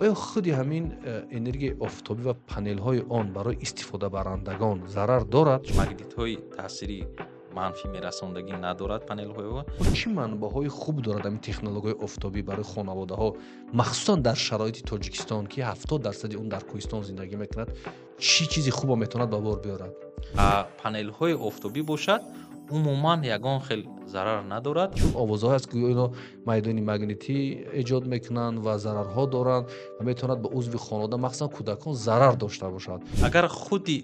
Оё худи ҳамин энергияи офтобӣ ва панелҳои он барои истифодабарандагон зарар дорад? Магнитҳои таъсири манфӣ мерасондагӣ надорад панелҳои он. Чӣ манбаъҳои хуб дорад ҳамин технологияи офтобӣ барои хонаводаҳо, махсусан дар шароити Тоҷикистон, ки 70% он дар кӯҳистон зиндагӣ мекунад? Чӣ чизи хубо метавонад ба бор биёрад? Панелҳои офтобӣ бошад, умуман ягон хел зарар надорад. Чун овозҳое ҳаст, ки инҳо майдони магнитӣ эҷод мекунанд ва зарарҳо доранд ва метавонад ба узви хонавода, махсусан кӯдакон, зарар дошта бошад. Агар худи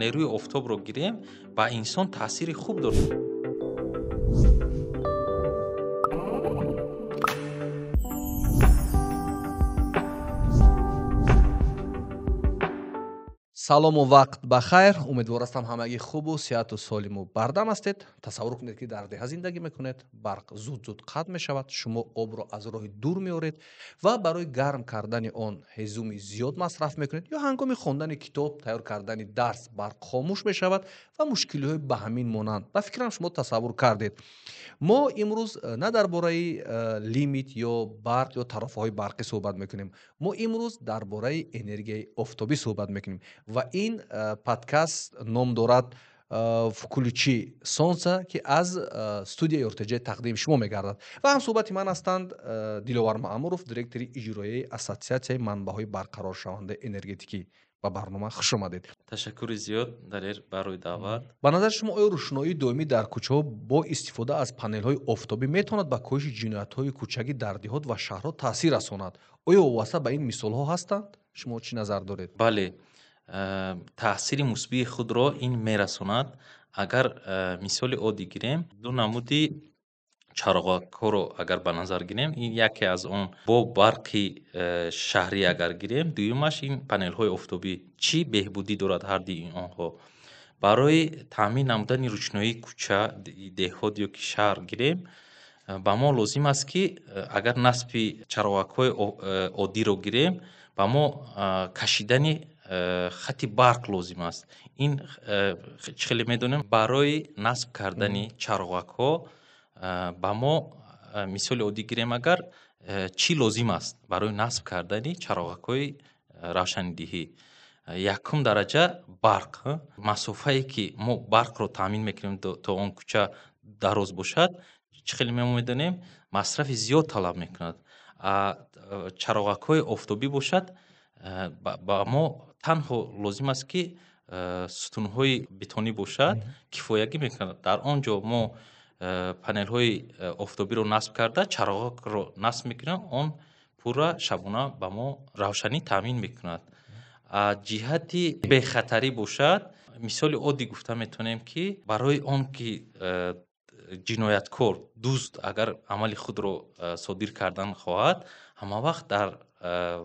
нерӯи офтобро гирем, ба инсон таъсири хуб дорад. Салому вақт ба хайр. Умедвор ҳастам, ҳамагӣ хубу сиҳату солиму бардам ҳастед. Тасаввур кунед, ки дар деҳа зиндагӣ мекунед, барқ зуд-зуд қатъ мешавад, шумо обро аз роҳи дур меоред ва барои гарм кардани он ҳезуми зиёд масраф мекунед, ё ҳангоми хондани китоб, тайёр кардани дарс барқ хомӯш мешавад ва мушкилиҳои ба ҳамин монанд. Ба фикрам, шумо тасаввур кардед. Мо имрӯз на дар бораи лимит ё барқ ё тарофаҳои барқӣ суҳбат мекунем. Мо имрӯз дар бораи энергияи офтобӣ суҳбат мекунем ва ин подкаст ном дорад «Включи солнце», ки аз студияи РТЖ тақдим шумо мегардад. Ва ҳамсуҳбати ман ҳастанд Диловар Маъмуров, директори иҷроияи Ассотсиатсияи манбаъҳои барқароршавандаи энергетикӣ. Ба барнома хуш омадед. Ташаккури зиёд, Далер, барои даъват. Ба назари шумо, оё рӯшноии доимӣ дар кӯчаҳо бо истифода аз панелҳои офтобӣ метавонад ба коҳиши ҷиноятҳои кӯчагӣ дар деҳот ва шаҳрҳо таъсир расонад? Оё вобаста ба ин мисолҳо ҳастанд? Шумо чӣ назар доред? Бале, таъсири мусбии худро ин мерасонад. Агар мисоли оддӣ гирем, ду намуди чароғакҳоро агар ба назар гирем, ин яке аз он бо барқи шаҳрӣ агар гирем, дуюмаш ин панелҳои офтобӣ. Чӣ беҳбудӣ дорад ҳарди онҳо? Барои таъмин намудани рӯшноии кӯча, деҳот ё ки шаҳр гирем, ба мо лозим аст, ки агар насби чароғакҳои оддиро гирем, ба мо кашидани хати барқ лозим аст. Ин чӣ хеле медонем, барои насб кардани чароғакҳо ба мо, мисоли оддӣ гирем, агар чӣ лозим аст барои насб кардани чароғакҳои равшанидиҳӣ? Якум дараҷа барқ. Масофае, ки мо барқро таъмин мекунем, то он кӯча дароз бошад, чӣ хеле мо медонем, масрафи зиёд талаб мекунад. Чароғакҳои офтобӣ бошад, ба мо танҳо лозим аст, ки сутунҳои бетонӣ бошад, кифоягӣ мекунад. Дар он ҷо мо панелҳои офтобиро насб карда, чароғакро насб мекунем, он пурра шабона ба мо равшанӣ таъмин мекунад. Ҷиҳати бехатарӣ бошад, мисоли оддӣ гуфта метавонем, ки барои он ки ҷинояткор, дузд агар амали худро содир кардан хоҳад, ҳамавақт дар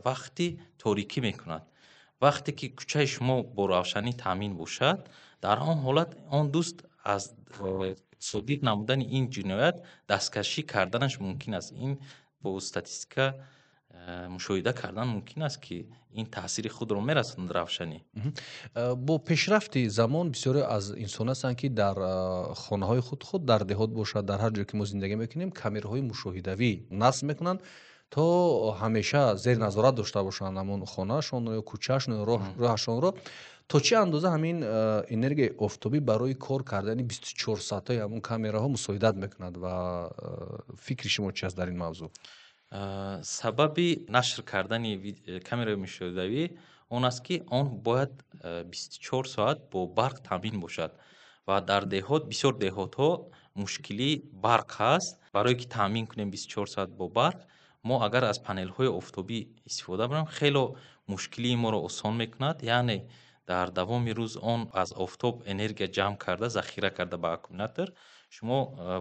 вақти торикӣ мекунад. Вақте ки кӯчаи шумо бо равшанӣ таъмин бошад, дар он ҳолат он дузд аз содир намудани ин ҷиноят дасткашӣ карданаш мумкин аст. Ин бо статистика мушоҳида кардан мумкин аст, ки ин таъсири худро мерасонад равшанӣ. Бо пешрафти замон бисёре аз инсон ҳастанд, ки дар хонаҳои худ, дар деҳот бошад, дар ҳар ҷое ки мо зиндагӣ мекунем, камераҳои мушоҳидавӣ насб мекунанд, то ҳамеша зери назорат дошта бошанд ҳамон хонаашонро ё кӯчаашон ё роҳашонро. То чӣ андоза ҳамин энергияи офтобӣ барои кор кардани 24 соатаи ҳамон камераҳо мусоидат мекунад ва фикри шумо чи аст дар ин мавзӯъ? Сабаби нашр кардани камераи мушоҳидавӣ он аст, ки он бояд 24 соат бо барқ таъмин бошад ва дар деҳот, бисёр деҳотҳо мушкилии барқ ҳаст. Барое ки таъмин кунем 24 соат бо барқ, мо агар аз панелҳои офтобӣ истифода барем, хело мушкилии моро осон мекунад. Яъне дар давоми рӯз он аз офтоб энергия ҷамъ карда, захира карда ба аккумулятор, шумо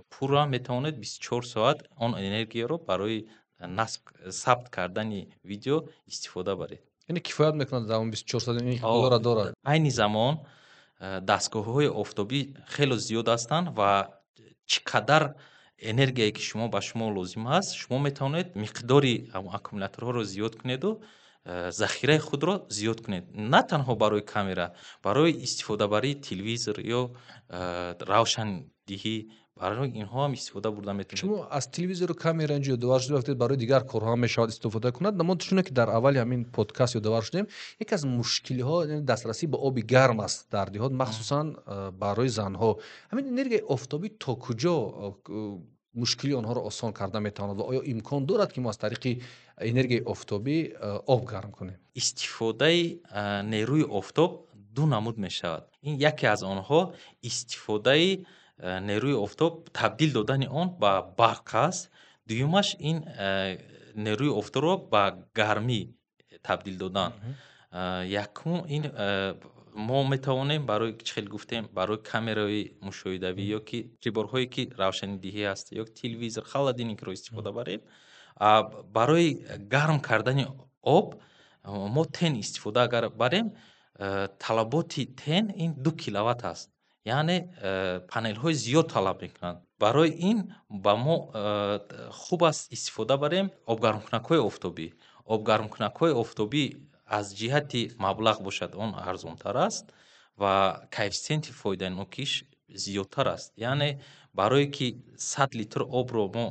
пурра метавонед 24 соат он энергияро барои насб, сабт кардани видео истифода баред. Яъне кифоят мекунад дар он 24 соат, ин иқтидорро дорад? Айни замон дастгоҳҳои офтобӣ хело зиёд ҳастанд ва чӣ қадар энергияе ки шумо ба шумо лозим аст, шумо метавонед миқдори аккумуляторҳоро зиёд кунеду захираи худро зиёд кунед. На танҳо барои камера, барои истифодабарии телевизор ё равшан. Диҳӣ, барои инҳо ҳам истифода бурда метавонед. Шумо аз телевизору камера инҷо ёдовар шудед, вақте барои дигар корҳо ҳам мешавад истифода кунад. Намо чуне ки дар аввали ҳамин подкаст ёдовар шудем, яке аз мушкилиҳо дастрасӣ ба оби гарм аст дар деҳот, махсусан барои занҳо. Ҳамин энергияи офтобӣ то куҷо мушкили онҳоро осон карда метавонад ва оё имкон дорад, ки мо аз тариқи энергияи офтобӣ об гарм кунем? Истифодаи нерӯи офтоб ду намуд мешавад. Ин яке аз онҳо истифодаи нерӯи офтоб табдил додани он ба барқ аст. Дуюмаш ин нерӯи офтобро ба гармӣ табдил додан. Якум ин мо метавонем барои чӣ хел гуфтем, барои камераи мушоҳидавӣ ё ки приборҳое ки равшанидиҳӣ аст, ё телевизор, холодильникро истифода барем. Барои гарм кардани об мо тен истифода агар барем, талаботи тен ин 2 киловатт аст, яъне панелҳои зиёд талаб мекунанд. Барои ин ба мо хуб аст истифода барем обгармкунакҳои офтобӣ. Обгармкунакҳои офтобӣ аз ҷиҳати маблағ бошад, он арзонтар аст ва коэффисиенти фоиданокиш зиёдтар аст. Яъне барое ки 100 литр обро мо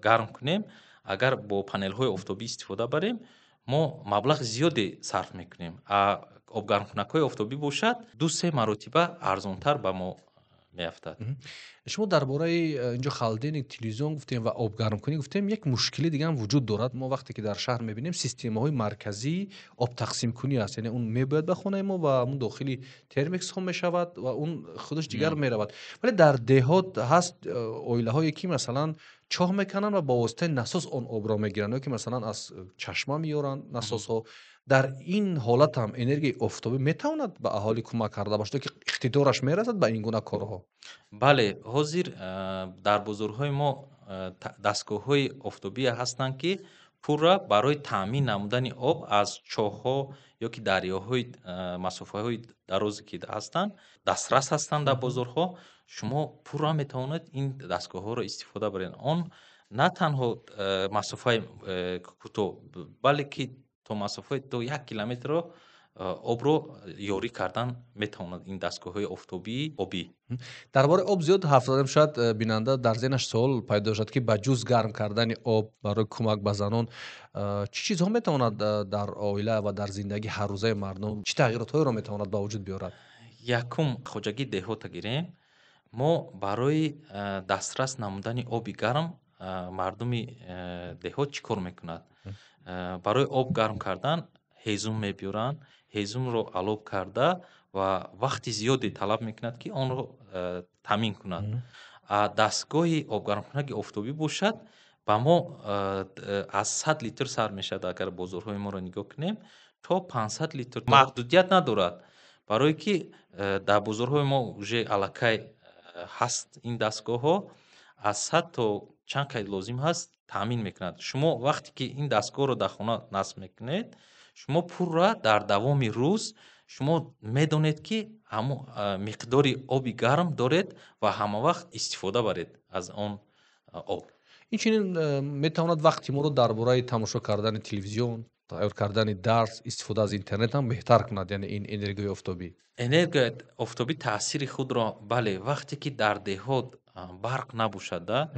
гарм кунем, агар бо панелҳои офтобӣ истифода барем, мо маблағи зиёде сарф мекунем, а обгармкунакҳои офтобӣ бошад, 2-3 маротиба арзонтар ба мо меафтад. Шумо дар бораи инҷо холодильник, телевизион гуфтем ва обгармкунӣ гуфтем. Як мушкили дига ҳам вуҷуд дорад. Мо вақте ки дар шаҳр мебинем, системаҳои марказии обтақсимкунӣ аст, яъне он мебояд ба хонаи мо ва он дохили термексҳо мешавад ва он худаш дигар меравад. Вале дар деҳот ҳаст оилаҳое ки, масалан, чоҳ мекунанд ва ба воситаи насос он обро мегиранд ё ки, масалан, аз чашма меёранд насосҳо. Дар ин ҳолат ҳам энергияи офтобӣ метавонад ба аҳолӣ кӯмак карда бошад ё ки иқтидораш мерасад ба ин гуна корҳо? Бале, ҳозир дар бозорҳои мо дастгоҳҳои офтобие ҳастанд, ки пурра барои таъмин намудани об аз чоҳҳо ё ки дарёҳои масофаҳои дарозе ки ҳастанд, дастрас ҳастанд дар бозорҳо. Шумо пурра метавонед ин дастгоҳҳоро истифода баред. Он на танҳо масофаи кӯтоҳ, бале ки то масофаи то 1 километрро обро ёрӣ кардан метавонад ин дастгоҳҳои офтобии обӣ. Дар бораи об зиёд ҳарф задем. Шояд бинанда дар зеҳнаш суол пайдо шавад, ки ба ҷуз гарм кардани об барои кӯмак ба занон, чӣ чизҳо метавонад дар оила ва дар зиндагии ҳаррӯзаи мардум чӣ тағйиротҳоеро метавонад ба вуҷуд биёрад? Якум, хоҷагии деҳота гирем. Мо барои дастрас намудани оби гарм мардуми деҳот чӣ кор мекунад? Барои об гарм кардан ҳезум мебиёранд, ҳезумро алоб карда ва вақти зиёде талаб мекунад, ки онро таъмин кунад. Дастгоҳи обгармкунаки офтобӣ бошад, ба мо аз 100 литр сар мешавад, агар бозорҳои моро нигоҳ кунем, то 500 литр маҳдудият надорад, барое ки дар бозорҳои мо уже аллакай ҳаст ин дастгоҳҳо. Аз 100 то чанд қайд лозим ҳаст, таъмин мекунад. Шумо вақте ки ин дастгоҳро дар хона насб мекунед, шумо пурра дар давоми рӯз шумо медонед, ки ҳамон миқдори оби гарм доред ва ҳамавақт истифода баред аз он об. Инчунин метавонад вақти моро дар бораи тамошо кардани телевизион, тайёр кардани дарс, истифода аз интернет ҳам беҳтар кунад, яъне ин энергияи офтобӣ. Энергияи офтобӣ таъсири худро, бале, вақте ки дар деҳот барқ набошада,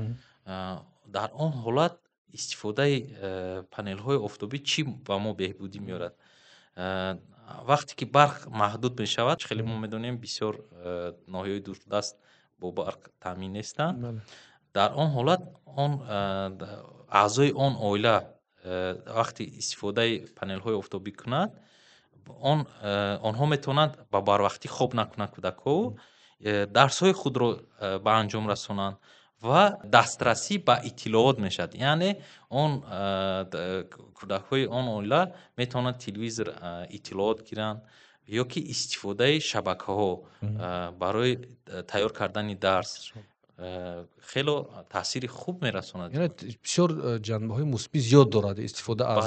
дар он ҳолат истифодаи панелҳои офтобӣ чӣ ба мо беҳбудӣ меорад? Вақте ки барқ маҳдуд мешавад, хеле мо медонем, бисёр ноҳияҳои дурдаст бо барқ таъмин нестанд. Дар он ҳолат он аъзои он оила вақти истифодаи панелҳои офтобӣ кунад, он онҳо метавонанд ба барвақтӣ хоб накунанд, кӯдакҳо дарсҳои худро ба анҷом расонанд ва дастрасӣ ба иттилоот мешавад. Яъне он кӯдакҳои он оила метавонанд телевизор иттилоот гиранд ё ки истифодаи шабакаҳо барои тайёр кардани дарс хело таъсири хуб мерасонад. Яъне бисёр ҷанбаҳои мусбӣ зиёд дорад истифода аз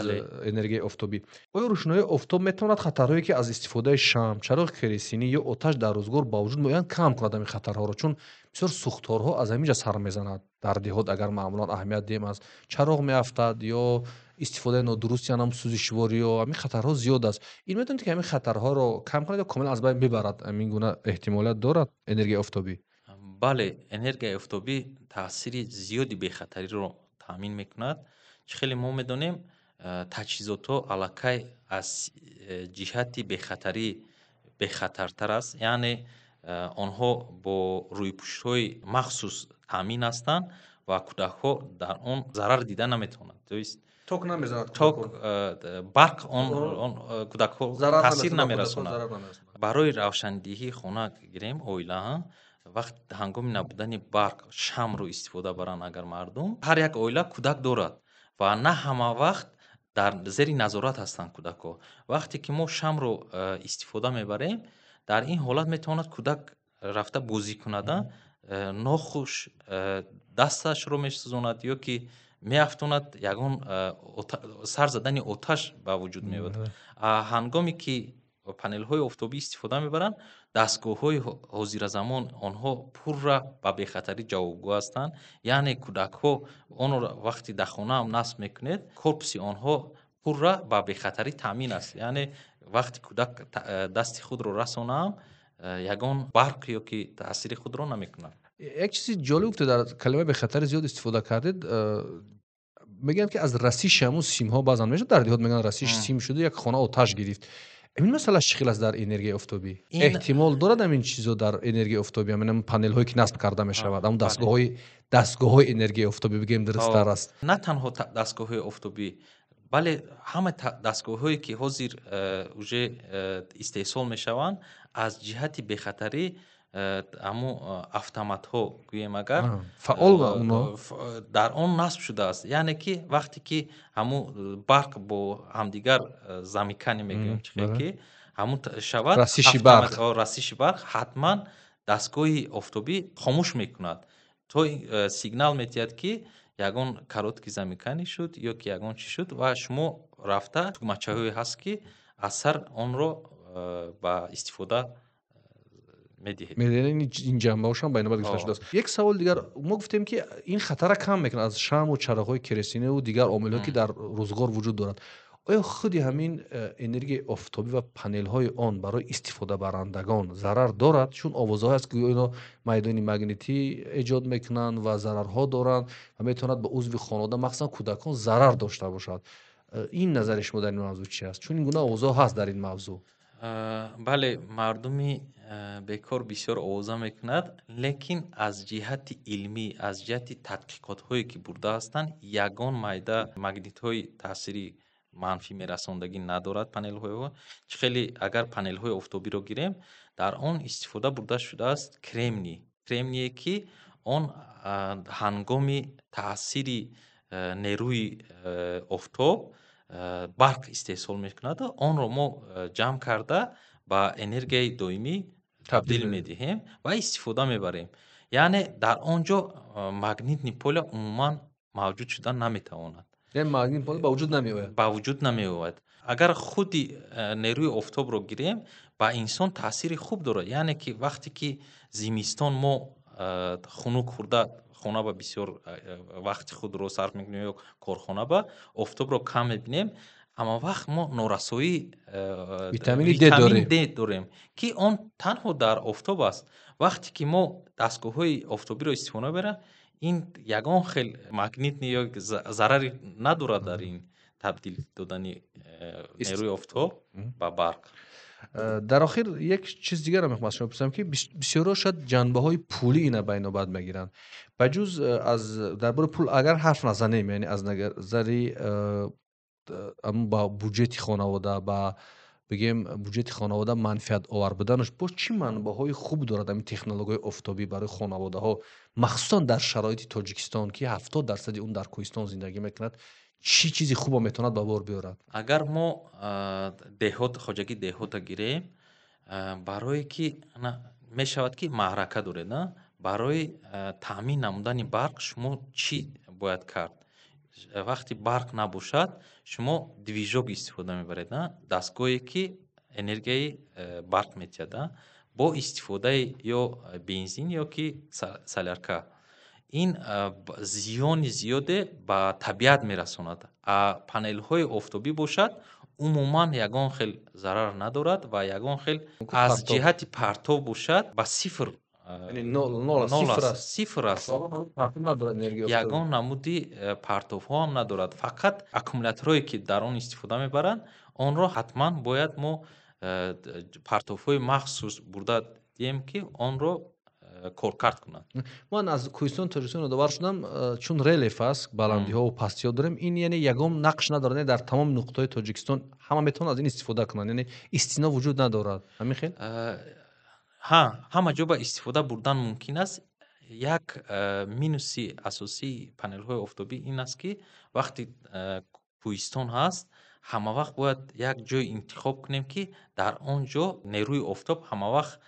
энергияи офтобӣ. Оё рӯшноии офтоб метавонад хатарҳое, ки аз истифодаи шамъ, чароғи кересинӣ ё оташ дар рӯзгор ба вуҷуд меоянд, кам кунад ҳамин хатарҳоро? Чун бисёр сӯхторҳо аз ҳамин ҷа сар мезанад дар деҳот. Агар маъмулан аҳамият диҳем, аз чароғ меафтад ё истифодаи нодурусти анам сӯзишворӣ ё ҳамин хатарҳо зиёд аст. Ин метавонад, ки ҳамин хатарҳоро кам кунад ё комилан аз байн бибарад? Ҳамин гуна эҳтимолият дорад энергияи офтобӣ? Бале, энергияи офтобӣ таъсири зиёди бехатариро таъмин мекунад. Чӣ хеле мо медонем, таҷҳизотҳо аллакай аз ҷиҳати бехатарӣ бехатартар аст, яъне онҳо бо рӯйпӯшҳои махсус таъмин ҳастанд ва кӯдакҳо дар он зарар дида наметавонанд. То есть ток намезанад. Ток, барқ он кӯдакҳо таъсир намерасонад. Барои равшандиҳии хона гирем, оила вақт ҳангоми набудани барқ шамъро истифода баранд. Агар мардум, ҳар як оила кӯдак дорад ва на ҳама вақт дар зери назорат ҳастанд кӯдакҳо. Вақте ки мо шамъро истифода мебарем, дар ин ҳолат метавонад кӯдак рафта бозӣ кунад, нохуш дасташро месӯзонад ё ки меафтонад, ягон сар задани оташ ба вуҷуд меояд. Ҳангоме ки панелҳои офтобӣ истифода мебаранд, дастгоҳҳои ҳозиразамон онҳо пурра ба бехатарӣ ҷавобгӯ ҳастанд. Яъне кӯдакҳо онро вақти дар хонаам насб мекунед, корпуси онҳо пурра ба бехатарӣ таъмин аст. Яъне вақти кӯдак дасти худро расонаам, ягон барқ ё ки таъсири худро намекунад. Як чизи ҷолиб гуфте, дар калимаи бехатарӣ зиёд истифода кардед. Мегӯянд, ки аз расиши ҳамун симҳо баъзан мешавад, дар деҳот мегӯянд, расиши сим шуда, як хона оташ гирифт. Ин масъала чӣ хел аст дар энергияи офтобӣ? Эҳтимол дорад ҳамин чизо дар энергияи офтобӣ, ҳамин панелҳое ки насб карда мешавад, ҳамун дастгоҳҳои энергияи офтобӣ бигӯем дурусттар аст? На танҳо дастгоҳҳои офтобӣ, бале, ҳама дастгоҳҳое ки ҳозир уже истеҳсол мешаванд, аз ҷиҳати бехатарӣ ҳамун автоматҳо гӯем агар фаъол дар он насб шудааст. Яъне ки вақте ки ҳамун барқ бо ҳамдигар замыкание мегӯем, чӣ хел ки ҳамун шавад, расиши барқ, расиши барқ, ҳатман дастгоҳи офтобӣ хомӯш мекунад, то сигнал метиҳад, ки ягон короткий замыкание шуд ё ки ягон чӣ шуд, ва шумо рафта тугмачаҳое ҳаст, ки аз сар онро ба истифода медиҳед. Ин ҷанбаҳошам ба инобат гирифта шудааст. Як савол дигар: мо гуфтем, ки ин хатара кам мекунад аз шамъу чароғҳои керосиниву дигар омилҳое, ки дар рӯзгор вуҷуд дорад. Оё худи ҳамин энергияи офтобӣ ва панелҳои он барои истифодабарандагон зарар дорад? Чун овозҳое ҳаст, ки гӯё ино майдони магнитӣ эҷод мекунанд ва зарарҳо доранд ва метавонад ба узви хонавода, махсусан кӯдакон, зарар дошта бошад. Ин назари шумо дар ин мавзӯъ чи аст? Чун ин гуна овозҳо ҳаст дар ин мавзӯъ. Бале, мардуми бекор бисёр овоза мекунад, лекин аз ҷиҳати илмӣ, аз ҷиҳати тадқиқотҳое ки бурда ҳастанд, ягон майда магнитҳои таъсири манфӣ мерасондагӣ надорад панелҳои. Чӣ хеле агар панелҳои офтобиро гирем, дар он истифода бурда шудааст кремний, кремние ки он ҳангоми таъсири нерӯи офтоб барқ истеҳсол мекунад. Онро мо ҷамъ карда ба энергияи доимӣ табдил медиҳем ва истифода мебарем. Яъне дар он ҷо магнитный поля умуман мавҷуд шуда наметавонад. Яъне магнитный поля ба вуҷуд намеояд? Ба вуҷуд намеояд. Агар худи нерӯи офтобро гирем, ба инсон таъсири хуб дорад. Яъне ки вақте ки зимистон мо хунук хӯрда, хона ба бисёр вақти худро сарф мекунем ё корхона ба офтобро кам мебинем, ҳама вақт мо норасоии витамини Д дорем. Д дорем, ки он танҳо дар офтоб аст. Вақте ки мо дастгоҳҳои офтобиро истифода мебарем, ин ягон хел магнитный ё зараре надорад дар ин табдил додани нерӯи офтоб ба барқ. Дар охир як чиз дигарро мехоҳам аз шумо пурсам, ки бисёрҳо шояд ҷанбаҳои пулӣ ина ба инобат мегиранд. Ба ҷуз аз дар бораи пул агар ҳарф назанем, яъне аз назари ба буҷети хонавода, ба бигем буҷети хонавода манфиатовар буданаш, боз чӣ манбаъҳои хуб дорад ҳамин технологияи офтобӣ барои хонаводаҳо, махсусан дар шароити Тоҷикистон, ки 70 дарсади он дар кӯҳистон зиндагӣ мекунад? Чӣ чизи хубо метавонад ба бор биёрад? Агар мо деҳот, хоҷагии деҳота гирем, барое ки мешавад, ки маърака доред, барои таъмин намудани барқ шумо чӣ бояд кард? Вақте барқ набошад, шумо движок истифода мебаред, дастгоҳе ки энергияи барқ метиҳад бо истифодаи ё бензин ё ки солярка. Ин зиёни зиёде ба табиат мерасонад. А панелҳои офтобӣ бошад, умуман ягон хел зарар надорад ва ягон хел аз ҷиҳати партов бошад, ба сифр. Яъне нол аст, нол сифр аст, аст. Сифр аст. Партов надорад энергияи офтобӣ. Ягон намуди партовҳо ҳам надорад. Фақат аккумуляторҳое, ки дар он истифода мебаранд, онро ҳатман бояд мо партовҳои махсус бурда диҳем, ки онро коркард кунанд. Ман аз кӯҳистони Тоҷикистон ёдовар шудам, чун релеф аст, баландиҳо ва пастиҳо дорем, ин яъне ягон нақш надорад, яъне дар тамоми нуқтаҳои Тоҷикистон ҳама метавонад аз ин истифода кунанд, яъне истисно вуҷуд надорад. Ҳамин хел? Ҳа, ҳама ҷо ба истифода бурдан мумкин аст. Як минуси асосии панелҳои офтобӣ ин аст, ки вақти кӯҳистон ҳаст, ҳама вақт бояд як ҷой интихоб кунем, ки дар он ҷо нерӯи офтоб ҳама вақт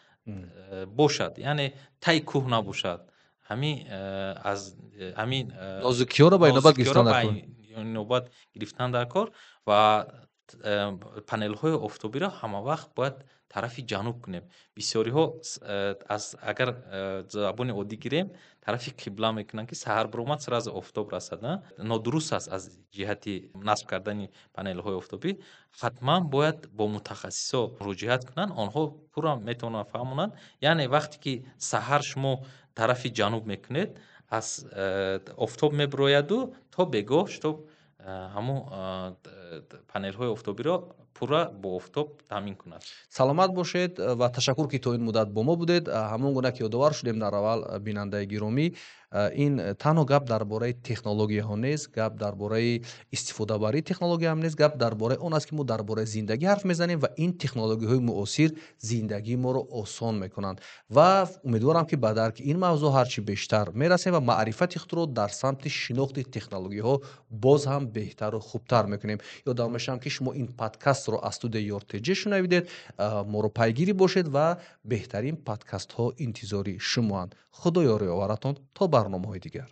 бошад, яъне таи кӯҳ набошад. Ҳамин аз ҳамин нозукиҳоро ба инобат нозукиҳоро гирифтан дар ба кор. инобат гирифтан дар кор ва панелҳои офтобиро ҳама вақт бояд тарафи ҷануб кунем. Бисёриҳо аз агар забони оддӣ гирем, тарафи қибла мекунанд, ки саҳар биромад, сразу офтоб расад. Нодуруст аст аз ҷиҳати насб кардани панелҳои офтобӣ. Ҳатман бояд бо мутахассисо муроҷиат кунанд, онҳо пурра метавонанд фаҳмонанд. Яъне вақте ки саҳар шумо тарафи ҷануб мекунед, аз офтоб мебирояду то бегоҳ чтоб ҳамун панелҳои офтобиро пурра бо офтоб таъмин кунад. Саломат бошед ва ташаккур, ки то ин муддат бо мо будед. Ҳамон гуна ки ёдовар шудем дар аввал, бинандаи гиромӣ, ин танҳо гап дар бораи технологияҳо нест, гап дар бораи истифодабарии технология ҳам нест, гап дар бораи он аст, ки мо дар бораи зиндагӣ ҳарф мезанем ва ин технологияҳои муосир зиндагии моро осон мекунанд. Ва умедворам, ки ба дарки ин мавзӯъ ҳарчи бештар мерасем ва маърифати худро дар самти шинохти технологияҳо боз ҳам беҳтару хубтар мекунем. Ёдовар мешавам, ки шумо ин подкастро аз студияи Ёртеҷе шунавидед. Моро пайгирӣ бошед ва беҳтарин подкастҳо интизори шумоанд. Худо ёру ёваратон то барномаҳои дигар.